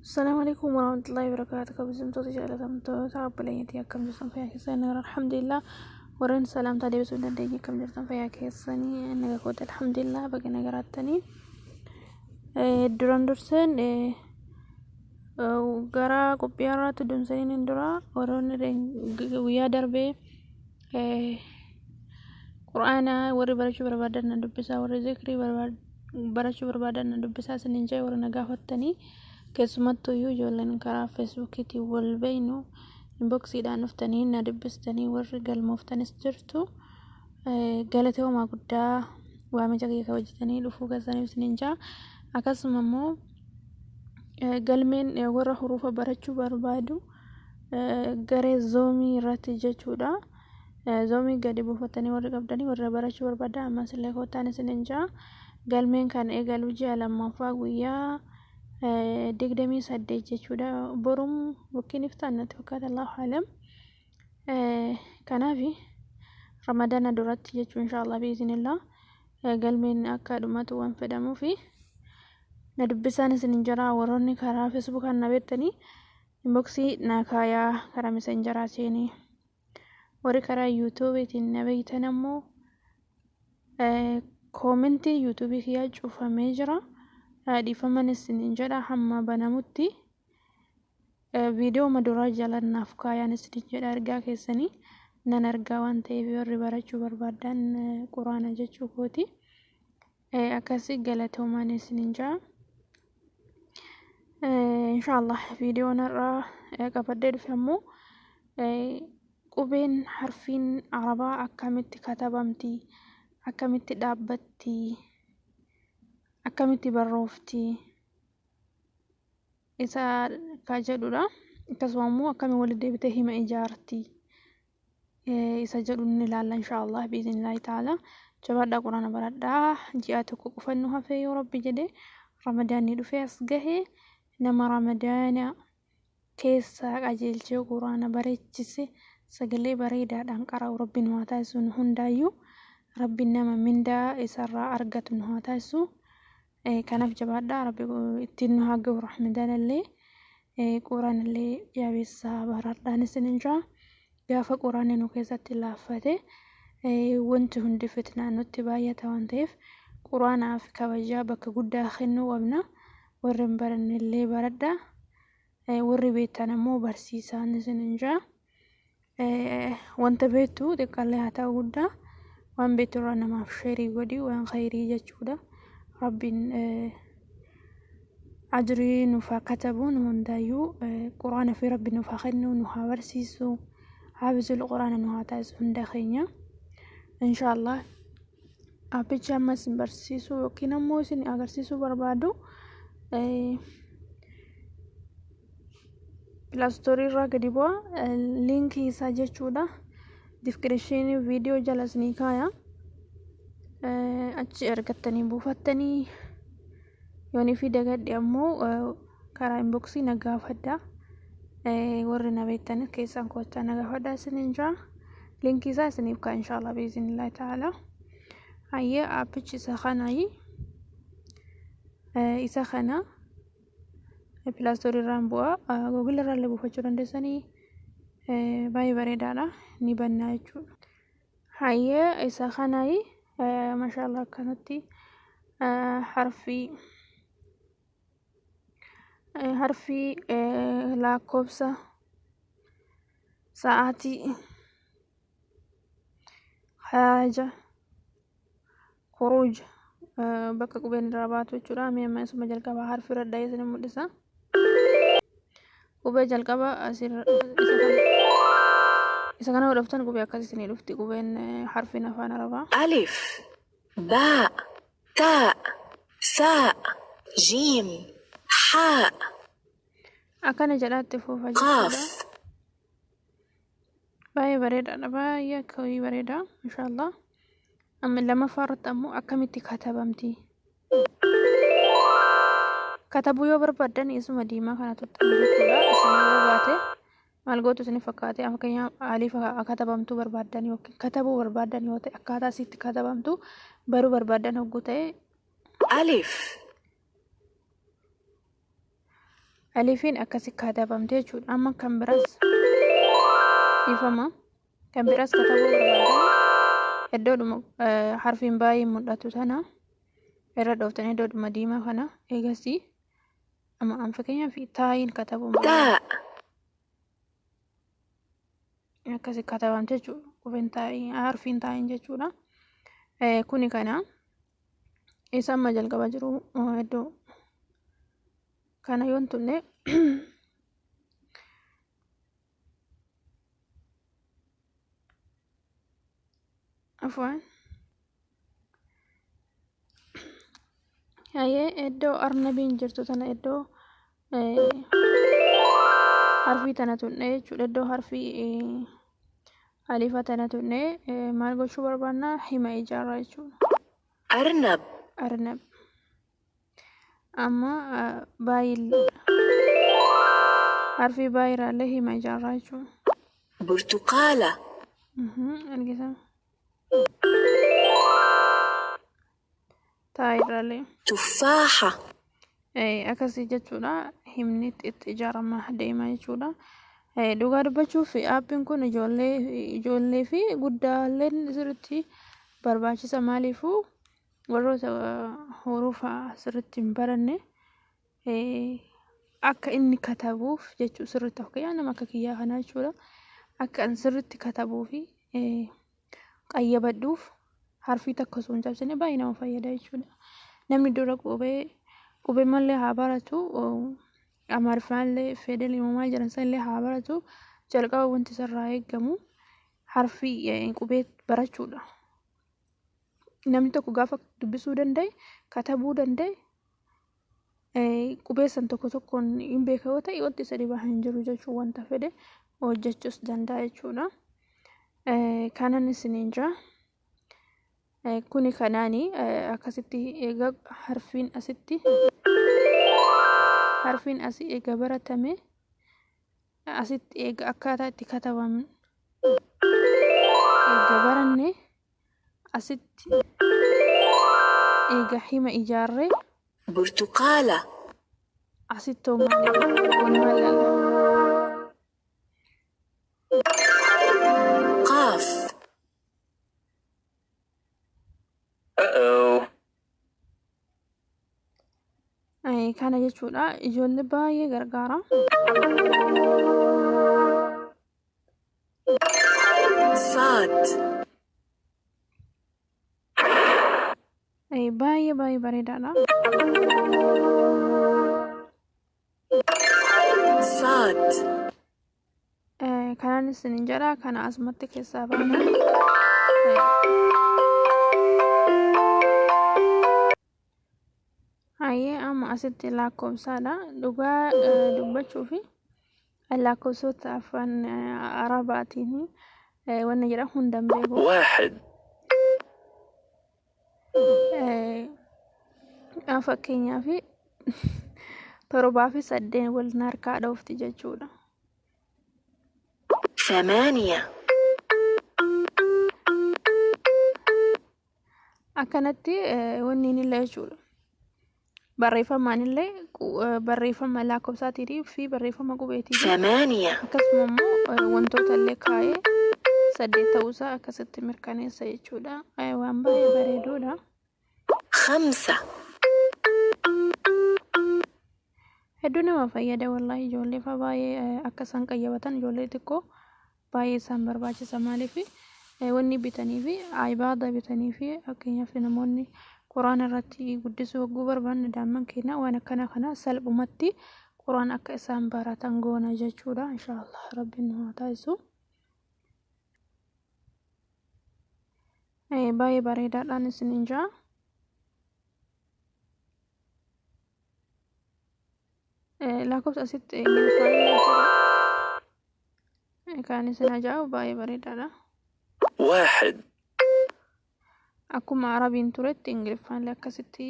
Assalamu alaikum warahmatullahi wabarakatuh. Kabajamtoota jaalatamtoota obboleeyyitii akkam jirtan fayyaa keessanii nagaa alhamdulillah. Warreen salaamtaa deebisuu hin dandeenye akkam jirtan fayyaa keessanii nagaa koota alhamdulillah baga nagarattanii. Duran durseen gara qophii har'aatti dursaniin hin dura warroonni guyyaa darbee Qur'aana warri barachuu barbaadan na dubbisaa warri zikrii barachuu barbaadan na dubbisaa isiniin jedhe warri na gaafattanii keessumattuu iyyuu ijoolleen karaa feesbuukiitiin wal beeynu inboksiidhaan dhuftanii na dubbistanii warri galmooftanis jirtu galatoomaa guddaa waamicha kiyya kabajatanii dhufuu keessaniif isiniin jedha akkasuma immoo galmeen warra hurufa barachuu barbaadu garee zoomii irratti jechuudha. Zoomii gadi buufatanii warri qabdanii warra barachuu barbaadan ammas illee koottaan isinin ja'a. Galmeen kan eegalu ji'a lammaffaa guyyaa 28 jechuudha. Borum yookiin iftaan natti fakkaata Allahu alam. Kanaaf Ramadaana duratti jechuu inshaallah biizinillah galmeen akka dhumatu waan fedhamuufi na dubbisaan isin jira warroonni karaa feesbuukaan na beektanii Inboxii naa kaayaa karaa messengeraa seenii. Warri karaa yuutuubiitiin na beektan ammoo koomentiin yuutuubii kiyyaa cufamee jira. Dhiifaman isiniin jedha hamma banamutti viidiyoo duraa jala naaf kaayaan isiniin jedha ergaa keessanii nan argaa waan ta'eef warri barachuu barbaadan quraana jechuu kooti. Akkasi galatoomaan isiniin jedha. Inshaallah viidiyoon har'aa qabadhee dhufe ammoo qubeen harfiin arabaa akkamitti katabamti, akkamitti dhaabbatti, akkamitti barroofti isa ka jedhudha. Akkasuma immoo akkamiin walitti deebitee hima ijaarti. Isa jedhu ni ilaalla inshaallah biiznillaahi ta'ala. Jabaadhaa quraana baradhaa ji'a tokko qofa nu hafee yoo rabbi jedhe ramadaanni dhufee as gahe nama ramadaana keessaa qajeelchee quraana bareechise sagalee bareedaadhaan qara'u rabbi nu haa taasisu nu hundaayyuu rabbi nama mindaa isarraa argatu nu haa taasisu. Kanaaf jabaadhaa rabbi ittiin nu haa gahu ramadaanallee quraanallee jabeessaa baradhaan isinin jaa. Gaafa quraanni nu keessatti laaffate wanti hundi fitnaa nutti baay'ata waan ta'eef quraanaaf kabajaa bakka guddaa kennuu qabna. Warri hin barannellee baradhaa. Warri beektan ammoo barsiisaan isinin jaa. Wanta beektu xiqqaallee haa ta'u guddaa waan beektu irraa namaaf sheerii godhi waan khayrii jechuudha. Rabbiin ajrii nuuf haa katabu nu hundaayyuu quraana fi rabbi nuuf haa kennu nu haa barsiisu haafizul quraana nu haa taasisu hunda keenya inshaallah. Appicha amma isin barsiisuu yookiin ammoo isin agarsiisuu barbaadu pilaastorii irraa gadi bu'a liinkii isaa jechuudha. Diskiripshinii viidiyoo jala isinii kaaya. Achi argattanii buufattanii yoonii fi dagadhe ammoo karaa inboksii na gaafadha. Warri na beektanis keessaan koottaa na gaafadha isiniin jaa. Liinkii isaa isiniif ka'a inshaallah biiznillaahi ta'ala. Hayyee aappichi isa kanaayi. Isa kana pilaastorii irraan bu'a. Googil irraa illee buufachuu dandeessanii baay'ee bareedaadha. Ni bannaa jechuudha. Hayyee isa kanaayi mashallah akkanatti harfii harfii lakkoofsa sa'aatii haaja kuruuj bakka qubeen irraa baatu jechuudha. Mee amma isuma jalqaba harfi irra dhahee isin mul'isa. Qubee jalqaba asirra isa kana isa kana yoo dhuftan qubee akkas isinii dhufti qubeen harfiin afaan arabaa. ألف باء تاء ثاء جيم حاء Akkana jedhaatti fuufa jechuudha. قاف Baay'ee bareedaadha. Baay'ee akka wayii bareeda. Inshaallah. Amma lammaffaa irratti ammoo akkamitti katabamti? Katabuu yoo barbaaddan isuma diimaa kana tuxxan jechuudha. Isin yoo baate maal gootu isin fakkaate fakkeenyaaf aliif katabamtuu barbaaddan yookiin katabuu barbaaddan yoo ta'e akkaataa isitti katabamtu baruu barbaaddan hogguu ta'e ألف. Alifiin akkasi katabamte jechuudha. Amma kan biraas dhiifama. Kan biraas katabuu barbaadan iddoodhuma harfiin baay'ee mul'atu tana irra dhooftanii iddoodhuma diimaa kana eegasii amma an fakkeenyaaf taayiin katabuu تاء akkasi katabamte jechuudha. Qubeen taa'ii harfiin taayiin jechuudha. Kuni kana isa amma jalqaba jiru iddoo kana yoon tunne afaan hayyee iddoo arnabiin jirtu tana iddoo harfii tana tunne jechuudha. Iddoo harfii alifa tana tunne maal gochuu barbaanna hima ijaarraa jechuudha. أرنب Arnab amma baay'ee harfii baay'iraallee hima ijaarraa jechuudha. برتقالة Argitama. Taayirraallee. تفاحة Akkasii jechuudha. Himni itti ijaaramaa deema jechuudha. Dhugaa dubbachuuf aappiin kun ijoollee ijoollee fi guddaalleen sirriitti barbaachisa. Maaliifuu warroota hurufa sirriitti hin baranne akka inni katabuuf jechuu sirriitti fakkeenyaaf nama akka kiyyaa kanaa jechuudha. Akka inni sirriitti katabuu fi qayyabadhuuf harfii takka osoo hin cabsine baay'ee nama fayyada jechuudha. Namni dura qubee qubee mallee haa baratu Amaariffaallee fedel uumamaa jiran sanillee haa baratu jalqaba wanti isarraa eegamu harfii qubee barachuudha. Namni tokko gaafa dubbisuu danda'e katabuu danda'e qubee san tokko tokkoon hin beeka yoo ta'e wanti isa dhibaa hin jiru jechuun wanta fedhe hojjechuus danda'a jechuudha. Kanan isiniin jira. Kuni kanaani akkasitti egaa harfiin asitti harfiin asii eega baratame asitti eega akkaataa itti katabamu eega baranne asitti eega hima ijaarree برتقالة asitti hoo maal maal laalla? قاف Uh-oh. Kana jechuudha ijoollee baay'ee gargaara. صاد Baay'ee baay'ee bareedaadha. صاد Kanaan isiniin jedha kana asumatti keessaa baana. Hayyee amma asitti lakkoofsaadha. Dhugaa dubbachuu fi lakkoofsota afaan Arabaatiin wanna jedhan hunda hin beeku. واحد Fakkeenyaaf torbaa fi saddeen wal harkaa dhoofti jechuudha. ثمانية Akkanatti wanni illee jechuudha. Barreeffamaan illee barreeffama lakkoofsaatii fi barreeffama qubeetii ثمانية akkasuma immoo wantoota illee kaa'ee saddeet ta'uusaa akkasitti mirkaneessa jechuudha. Waan baay'ee bareeduudha. خمسة Hedduu nama fayyada wallaahi ijoollee fa baay'ee akka isaan qayyabatan ijoollee xiqqoo baay'ee isaan barbaachisa maaliif wanni bitanii fi iPada bitanii fi fakkeenyaaf namoonni quraana irratti guddisuu hogguu barbaanne daa'imman keenya waan akkana kana salphumatti quraana akka isaan baratan goona jechuudha. Inshaallah rabbiin nu haa taasisu. Baay'ee bareedaadhaan isiniin jira. Lakkoofsa asitti Ingiliffaan illee jira. Kan isin ajaa'ibu baay'ee bareedaadha. واحد Akkuma Arabiin turetti Ingiliffaan illee akkasitti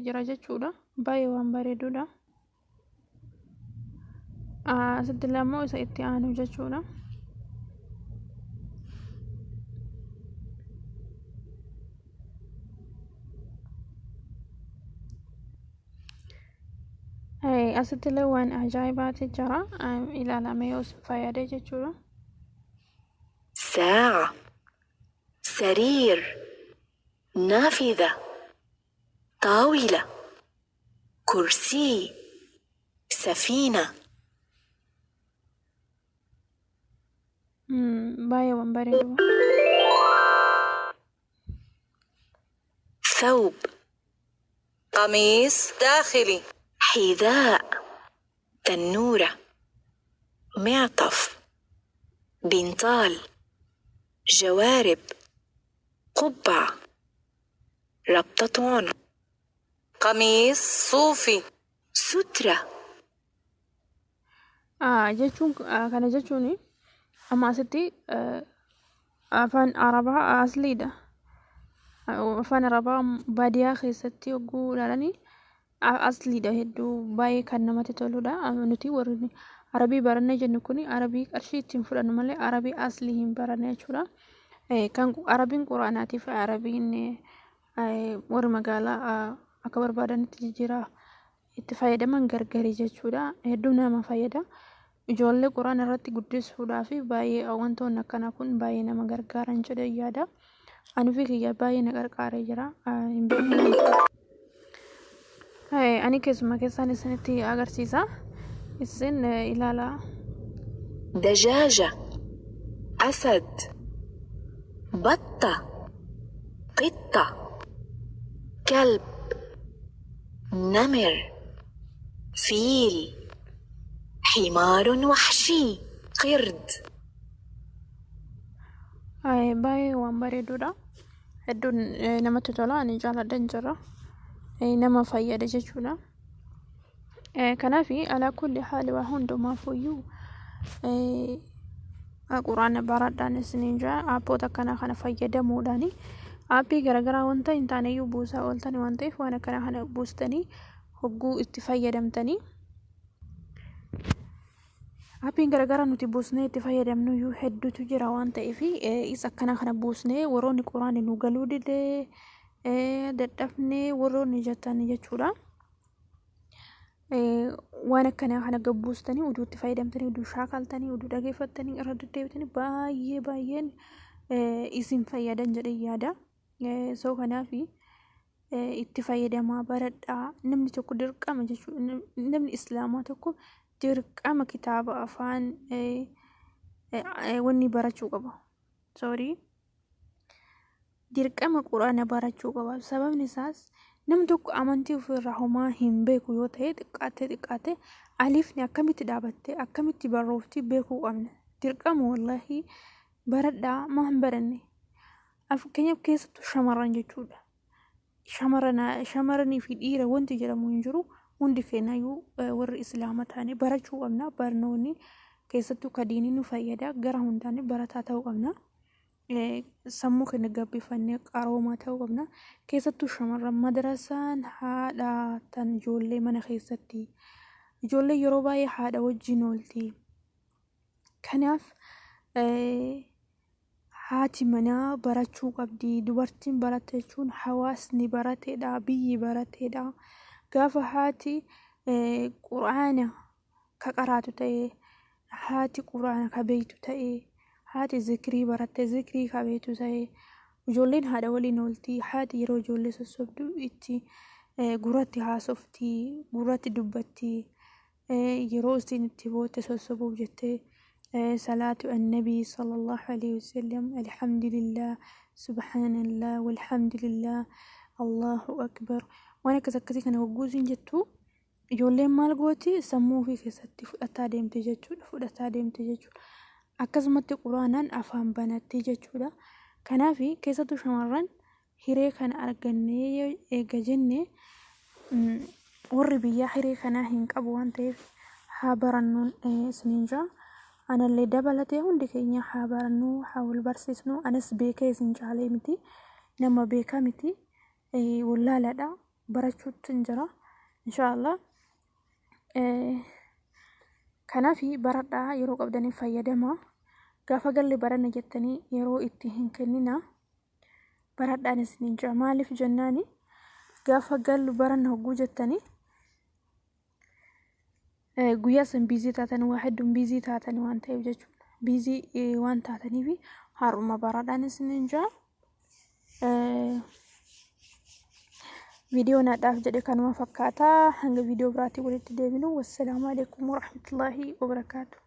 jira jechuudha. Baay'ee waan bareedudha. Asitti illee ammoo isa itti aanu jechuudha. Asitti illee waan ajaa'ibaati jira. Ilaalamee yoo isin fayyade jechuudha. ساعة سرير نافذة طاولة كرسي سفينة. Baay'ee waan bareedu. ثوب. قميص داخلي. حذاء، تنورة، معطف، بنطال، جوارب، قبعة، ربطة عنق. قميص صوفي. سترة. Jechuun kana jechuun amma asitti afaan Arabaa asliidha. Afaan Arabaa baadiyyaa keessatti yogguu ilaalanii asliidha, hedduu baay'ee kan namatti toludha. Nuti warri Arabii baranne jennu kun Arabii qarshii ittiin fudhannu malee Arabii aslii hin baranne jechuudha. Kan Arabiin Quraanaatii fi Arabiin warri magaalaa akka barbaadanitti jijjiiraa itti fayyadaman gargari jechuudha. Hedduu nama fayyada. Ijoollee Quraana irratti guddisuudhaaf baay'ee wantoonni akkanaa kun baay'ee nama gargaaran jedhee yaada. Ani fi kiyya baay'ee na qarqaaree jira. Hin beeku. Ani keessuma keessaan isinitti agarsiisa. Isin ilaalaa. دجاجة، أسد، بطة، قطة، كلب، نمر، فيل، حمار وحشي، قرد. Baay'ee waan bareedudha. Hedduun namatti tola. Ani jaaladhan jira. Nama fayyada jechuudha. Kanaaf alaa kulli haali waa hundumaafuyyuu Quraana baradhaan isiniin jira. Aappoota akkanaa kana fayyadamuudhaani aappii garaagaraa wanta hin taaneyyuu buusaa ooltan waan ta'eef, waan akkanaa kana buustanii hogguu itti fayyadamtanii, aappiin garaagaraa nuti buusnee itti fayyadamnu iyyuu hedduutu jira waan ta'eef, isa akkanaa kana buusnee warroonni Quraanni nu galuu didee dadhabnee warroonni jettan jechuudha. Waan akkanaa kana gabbuustanii uduu itti fayyadamtanii, uduu shaakaltanii, uduu dhageeffattanii, irra deddeebitanii baay'ee baay'een isin fayyadan jedhee yaada. So kanaaf itti fayyadamaa, baradhaa. Namni tokko dirqama jechuudha, namni Islaamaa tokko dirqama kitaaba afaan wanni barachuu qaba. Sorry. Dirqama Quraana barachuu qaba. Sababni isaas namni tokko amantii ofirraa homaa hin beeku yoo ta'e, xiqqaattee xiqqaattee alifni akkamitti dhaabattee akkamitti barroofti beekuu qabna. Dirqama, wallaahi, baradhaa. Maa hin baranne? Fakkeenyaaf keessattuu shamarran jechuudha. Shamarranii fi dhiira wanti jedhamu hin jiru. Hundi keenyayyuu warri Islaama taane barachuu qabna. Barnoonni keessattuu ka diinii nu fayyada. Gara hundaan barataa ta'uu qabna. Sammuu keenya gabbifannee qaroomaa ta'uu qabna. Keessattuu shamarran, madrasaan haadha tan ijoollee mana keessatti. Ijoollee yeroo baay'ee haadha wajjin oolti. Kanaaf haati manaa barachuu qabdi. Dubartiin baratte jechuun hawaasni barateedha. Biyyi barateedha. Gaafa haati Quraana ka qaraatu ta'e, haati Quraana ka beektu ta'e, haati zikrii baratte, zikrii ka beektu ta'e, ijoolleen haadha waliin oolti. Haati yeroo ijoollee sossobdu itti gurratti haasofti, gurratti dubbatti. Yeroo isin itti bootte sossobuuf jettee salaatu annabii sallallahu alaihi wasallam, alhamdulillah, subhaanallah, walhamdulillah, allahu akbar, waan akkas akkasii kana hogguu isin jettu, ijoolleen maal gooti? Sammuu ofii keessatti fudhataa deemte jechuudha, fudhataa deemte jechuudha. Akkasumatti Quraanaan afaan banatti jechuudha. Kanaaf keessattuu shamarran hiree kana argannee eega jenne, warri biyyaa hiree kanaa hin qabu waan ta'eef, haa barannuun isiniin jira. Anallee dabalatee hundi keenya haa barannu, haa wal barsiisnu. Anas beekee isin caalee miti, nama beekaa miti, wallaalaadha, barachuutti hin jira inshaallah. Kanaaf baradhaa, yeroo qabdaniif fayyadamaa. Gaafa galle baranna jettanii yeroo itti hin kennina. Baradhaan isiniin jira. Maaliif jennaani, gaafa gallu baranna hogguu jettanii Guyyaa san biizii taatan waa hedduun biizii taatan waan ta'eef jechuudha. Biizii waan taataniif har'uma baradhaan isiniin jaa. Viidiyoon hadhaaf jedhe kanuma fakkaata. Hanga viidiyoo biraatiin walitti deebinu. Wassalaamu alaikum warahmatullaahi wabarakaatu.